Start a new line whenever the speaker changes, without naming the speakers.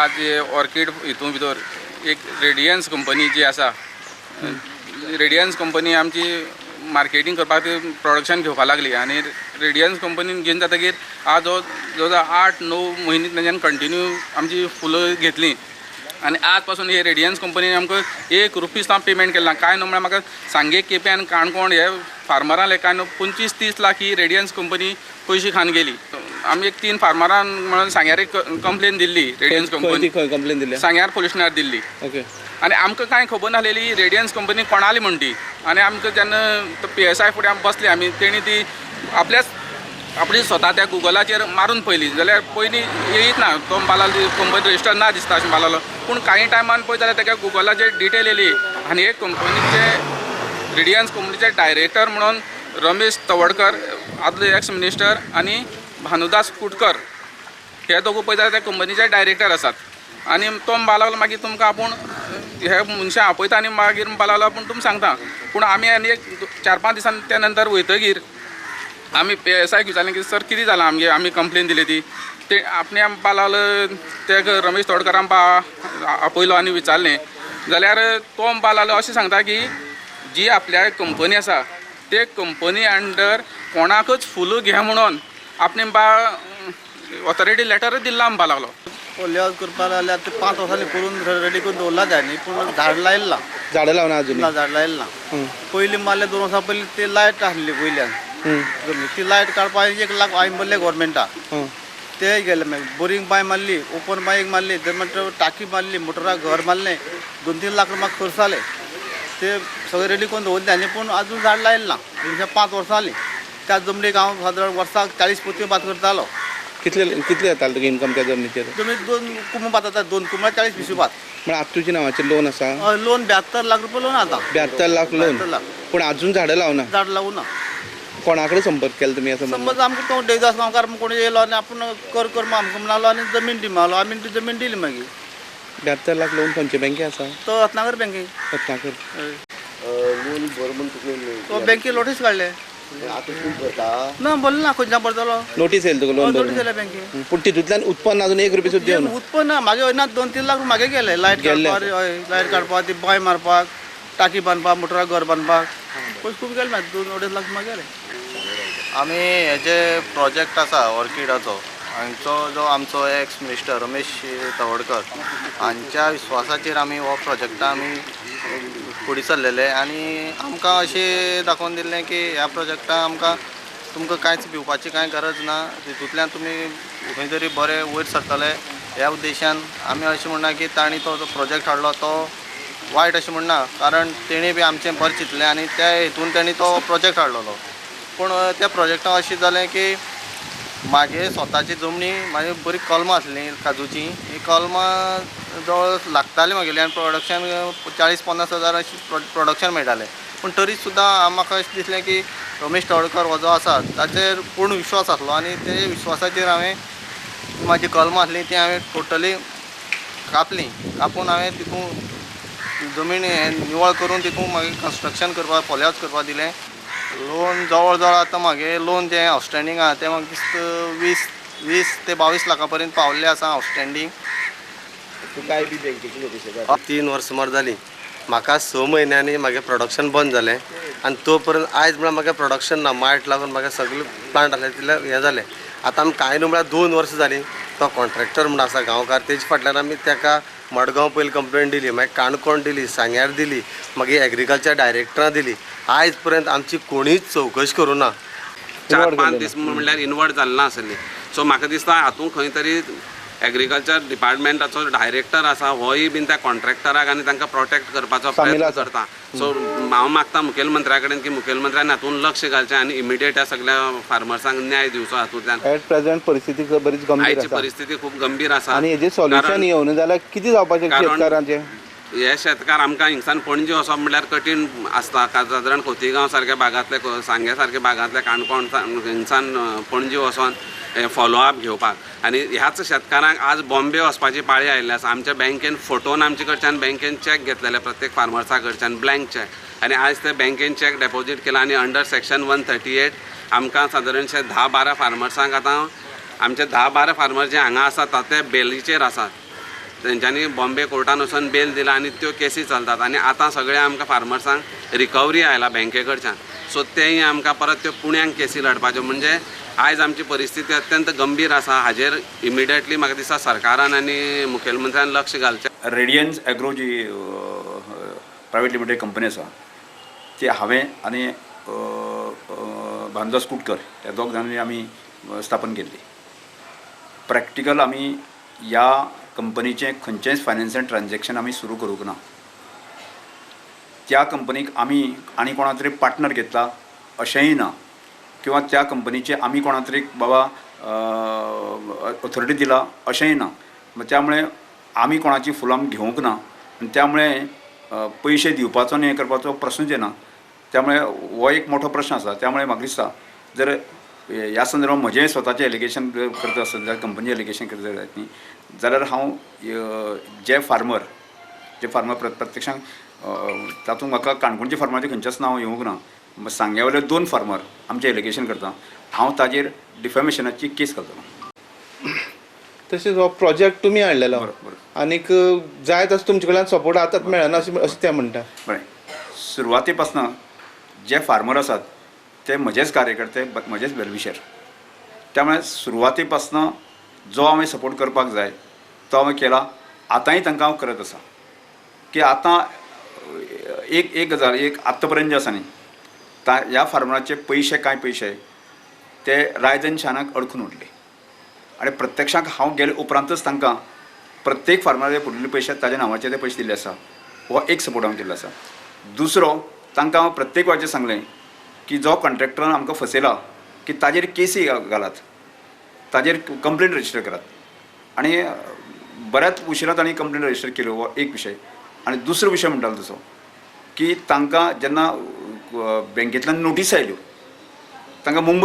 आज ऑर्किड हितून भितर एक रेडियन्स कंपनी जी आसा, रेडियन्स कंपनी आमची मार्केटींग करपाक ती प्रोडक्शन घेवपाक लागली आनी रेडियन्स कंपनीन घेवन जातकीर आज जो 8-9 म्हयने तेंच्यान कंटिन्यू आमची फुलां घेतली आनी आज पासून हे रेडियन्स कंपनीन आमकां 1 रुपी सुद्दां पेमेंट केलें ना. कांय न्हू म्हळ्यार म्हाका सांगे केपें आनी काणकोण हे फार्मरां कांय न्हू 25-30 लाख ही रेडियन्स कंपनी पयशे खावन गेली. आमी एक 3 फार्मरान म्हणून सांग्यार एक कंप्लेन दिल्ली रेडियन्स कंपनी.
कंप्लेन दिली
सांग्यार पोलीस स्टेशनार दिल्ली.
ओके.
आनी आमकां कांय खबर नासलेली रेडियन्स कंपनी कोणाली म्हण ती. आनी आमकां जेन्ना PSI फुडें आमी बसली आमी तेणी ती आपल्याच आपली स्वता त्या गुगलाचेर मारून पळयली जाल्यार पयलीं येयत ना, तो म्हणपाक लागलो कंपनी रजिस्टर ना दिसता अशें म्हणपाक लागलो. पूण कांय टायमान पळयत जाल्यार तेका गुगलाचेर डिटेल येयली आनी एक कंपनीचे रेडियन्स कंपनीचे डायरेक्टर म्हणून रमेश तवडकर आदले एक्स मिनिस्टर आनी भानुदास कुटकर हे दोगूय पळयत जाल्यार त्या कंपनीचे डायरेक्टर आसात. आनी तो म्हणपाक लागलो मागीर तुमकां आपूण हे मनशां आपयता आनी मागीर म्हणपाक लागलो आपूण तुमकां सांगता. पूण आमी आनी एक 4-5 दिसान त्या नंतर वयतगीर आमी PSI विचारलें की सर कितें जालां आमगे, आमी कंप्लेन दिली ती ते आपणे म्हणपाक लागलो ते रमेश तवडकर आमकां आपयलो आनी विचारलें जाल्यार तो म्हणपाक लागलो अशें सांगता की जी आपल्या कंपनी आसा ते कंपनी अंडर कोणाकच फुलां घे म्हणून आपणे म्हणपा ऑथॉरिटी लेटरच दिल्ला म्हणपाक लागलो.
लेवल करपाक जाल्यार ते 5 वर्सांनी करून रेडी करून दवरला जाय पूण झाड लायलें ना.
झाडां लावना अजून
ना, झाड लायलें ना. पयलीं मारले 2 वर्सां पयलीं ते लायट आसली वयल्यान, ती लायट काडपाक 1 लाख हांवें भरले गव्हर्मेंटाक, ते गेले. मागीर बोरींग बांय मारली, ओपन बांय एक मारली, ते मागीर टाकी मारली, मोटराक घर मारलें, 2-3 लाख रुपया खर्च जाले. ते सगळे रेडी करून दवरले आनी पूण अजून झाड लायलें ना. 5 वर्सां जालीं. त्या जमनीक हांव सादारण वर्साक 40 पोतयो भात करतालो.
कितले कितले येताले तुका इन्कम त्या जमनीचेर?
जमनीत 2 कुंभ भात जाता, 2 कुंभार 40 पिशवी भात.
म्हळ्यार आतां तुज्या नांवाचेर लोन आसा?
लोन 72 लाख रुपया लोन आतां.
72 लाख लोन. पूण अजून झाडां लावना?
झाड लावना.
कोणा कडेन संपर्क केला तुमी?
समज आमकां तो देवदास गांवकार कोण येयलो आनी आपूण कर कर आमकां म्हणालो आनी जमीन दी म्हणलो, आमी ती जमीन दिली. मागीर
72 लाख लोन खंयच्या बँके आसा?
तो रत्नाकर बँके.
रत्नाकर
लोन भर म्हूण तुका
तो बँके नोटीस काडले. ना बोल ना खंयच्यान भरतलो.
नोटीस येयली तुका लोन?
नोटीस येयल्या बँके.
पूण तितूंतल्यान उत्पन्न अजून 1 रुपया सुद्दां येवना.
उत्पन्न मागे ना, 2-3 लाख मागे गेले लायट काडपाक, लायट काडपाक, ती बांय मारपाक, टाकी बांदपाक, मोटराक घर बांदपाक, पयशे खूब गेले. 2-2.5 लाख मागे गेले.
आमी हे जे प्रोजेक्ट आसा ऑर्किडाचो, हांचो जो आमचो एक्स मिनिस्टर रमेश तवडकर हांच्या विस्वासाचेर आमी हो प्रोजेक्टा आमी फुडें सरलेले आनी आमकां अशें दाखोवन दिल्लें की ह्या प्रोजेक्टा आमकां तुमकां कांयच भिवपाची कांय गरज ना, तितूंतल्यान तुमी खंय तरी बरे वयर सरतले ह्या उद्देशान आमी अशें म्हणना की तांणी तो जो प्रोजेक्ट हाडलो तो वायट अशें म्हणना, कारण तेणी बी आमचें बरें चिंतलें आनी त्या हितून तेणी तो प्रोजेक्ट हाडलेलो. पूण त्या प्रोजेक्टाक अशें जालें की म्हागे स्वताची जमनी म्हाजी बरी कलमां आसलीं काजूचीं, हीं कलमां जवळ लागतालीं म्हागेली आनी प्रोडक्शन 40-50 हजार अशें प्रोडक्शन मेळटालें. पूण तरी सुद्दां म्हाका अशें दिसलें की रमेश तवडकर हो जो आसा ताचेर पूर्ण विश्वास आसलो आनी ते विश्वासाचेर हांवें म्हाजी कलमां आसलीं तीं हांवें टोटली कापलीं. कापून हांवें तितून जमीन निवळ करून तितून मागीर कन्स्ट्रक्शन करपाक, पॉलिहावस करपाक दिलें. लोन जवळ जवळ आतां म्हागे लोन जें आवटस्टेंडींग आसा तें म्हाका दिसता 20 ते 22 लाखां पर्यंत पावल्लें आसा आवटस्टेंडींग.
तुकाय बी बँकेची नोटीस येता?
3 वर्सां सुमार जालीं म्हाका. 6 म्हयन्यांनी म्हागें प्रोडक्शन बंद जालें आनी तो पर्यंत आयज म्हळ्यार म्हाका प्रोडक्शन ना. मायट लागून म्हाका सगळें प्लांट आसलें तितलें हें जालें. आतां आमी कांय न्हू म्हळ्यार 2 वर्सां जालीं तो कॉन्ट्रॅक्टर म्हूण आसा गांवकार, तेजे फाटल्यान आमी तेका मडगांव पयलीं कंप्लेन दिली, मागीर काणकोण दिली, सांग्यार दिली, मागीर एग्रीकल्चर डायरेक्टरां दिली. आयज पर्यंत आमची कोणीच चवकशी करूं ना.
4-5 दीस म्हणल्यार इनवर्ट जालें ना आसली. सो म्हाका दिसता हातूंत खंय तरी एग्रीकल्चर डिपार्टमेंटाचो डायरेक्टर आसा होय बीन त्या कॉन्ट्रॅक्टराक आनी तांकां प्रोटेक्ट करपाचो प्रयत्न करता. सो हांव मागता मुखेलमंत्र्या कडेन की मुखेलमंत्र्यान हातूंत लक्ष घालचें आनी इमिडिएट ह्या सगळ्या फार्मर्सांक न्याय दिवचो हातूंतल्यान.
एट प्रेझेंट परिस्थिती बरीच गंभीर आसा.
आयची परिस्थिती खूब गंभीर आसा
आनी हेजें सोल्युशन येवना जाल्यार कितें जावपाचें शेतकारांचें?
हे शेतकार आमकां हिंगसान पणजे वचप म्हणल्यार कठीण आसता. सादारण खोतीगांव सारक्या भागांतले, सांग्या सारक्या भागांतले, काणकोण हिंगसान पणजे वचोन फॉलोअप घेवपाक. आनी ह्याच शेतकारांक आज बॉम्बे वचपाची पाळी आयिल्ली आसा. आमच्या बँकेन फोटोन आमचे कडच्यान बँकेन चॅक घेतलेले प्रत्येक फार्मर्सा कडच्यान ब्लँक चॅक, आनी आयज ते बँकेन चॅक डेपोजीट केला आनी अंडर सेक्शन 138 आमकां सादारणशे 10-12 फार्मर्सांक आतां आमचे 10-12 फार्मर जे हांगा आसात ते बेलीचेर आसात.
तेंच्यांनी बॉम्बे कोर्टान वचून बेल दिला आनी त्यो केसी चलतात आनी आतां सगळ्या आमकां फार्मर्सांक रिकवरी आयला बँके कडच्यान. सो तेय आमकां परत त्यो पुण्याक केसी लडपाच्यो. म्हणजे आयज आमची परिस्थिती अत्यंत गंभीर आसा. हाजेर इमिडिएटली म्हाका दिसता सरकारान आनी मुखेलमंत्र्यान लक्ष घालचें.
रेडियन्स एग्रो जी प्रायवेट लिमिटेड कंपनी आसा ती हांवें आनी भानुदास कुटकर ह्या दोग जाणांनी आमी स्थापन केल्ली. प्रॅक्टिकल आमी ह्या कंपनीचें खंयचेंच फायनान्शियल ट्रान्जॅक्शन आमी सुरू करूंक ना. त्या कंपनीक आमी आनी कोणा तरी पार्टनर घेतला अशेंय ना, किंवा त्या कंपनीचे आमी कोणा तरी बाबा ऑथॉरिटी दिला अशेंय ना. त्यामुळे आमी कोणाची फुलां घेवंक ना आनी त्यामुळे पयशे दिवपाचो आनी हें करपाचो प्रश्नूच येना. त्यामुळे हो एक मोठो प्रश्न आसा. त्यामुळे म्हाका दिसता जर ह्या संदर्भात म्हजें स्वताचें एलिगेशन करता आसत जाल्यार कंपनी एलिगेशन करता जायत न्ही जाल्यार हांव जे फार्मर प्रत्यक्षांत तातूंत म्हाका काणकोणचे फार्मराचें खंयचेंच नांव येवंक ना. सांग्या वयले 2 फार्मर आमचें एलिगेशन करता, हांव ताजेर डिफेमेशनाची केस घालतलो.
तशेंच हो प्रोजेक्ट तुमी हाडलेलो आनीक जाय तसो तुमचे कडल्यान सपोर्ट आतांच मेळना अशें ते म्हणटा.
बरें, सुरवाते पासून जे फार्मर आसात ते म्हजेच कार्यकर्ते, म्हजेच वेलविशर. त्यामुळे सुरवाते पासून जो हांवें सपोर्ट करपाक जाय तो हांवें केला. आतांय तांकां हांव करत आसा की आतां एक एक गजाल एक आत्तां पर्यंत जे आसा न्ही ह्या फार्मराचे पयशे कांय पयशे ते रायजन शानाक अडकून उरले आनी प्रत्यक्षाक हांव गेले उपरांतच तांकां प्रत्येक फार्मराचे पुरिल्ले पयशे ताज्या नांवाचे ते पयशे दिल्ले आसा. हो एक सपोर्ट हांवें दिल्लो आसा. दुसरो तांकां हांव प्रत्येक वेळाचें सांगलें की जो कॉन्ट्रॅक्टरान आमकां फसयला की ताजेर केसी घालात, ताजेर कंप्लेन रजिस्टर करात. आनी बऱ्याच उशिरा तांणी कंप्लेन रजिस्टर केल्यो. हो एक विशय. आनी दुसरो विशय म्हणटालो तसो की तांकां जेन्ना बँकेंतल्यान नोटीस आयल्यो तांकां मुंबय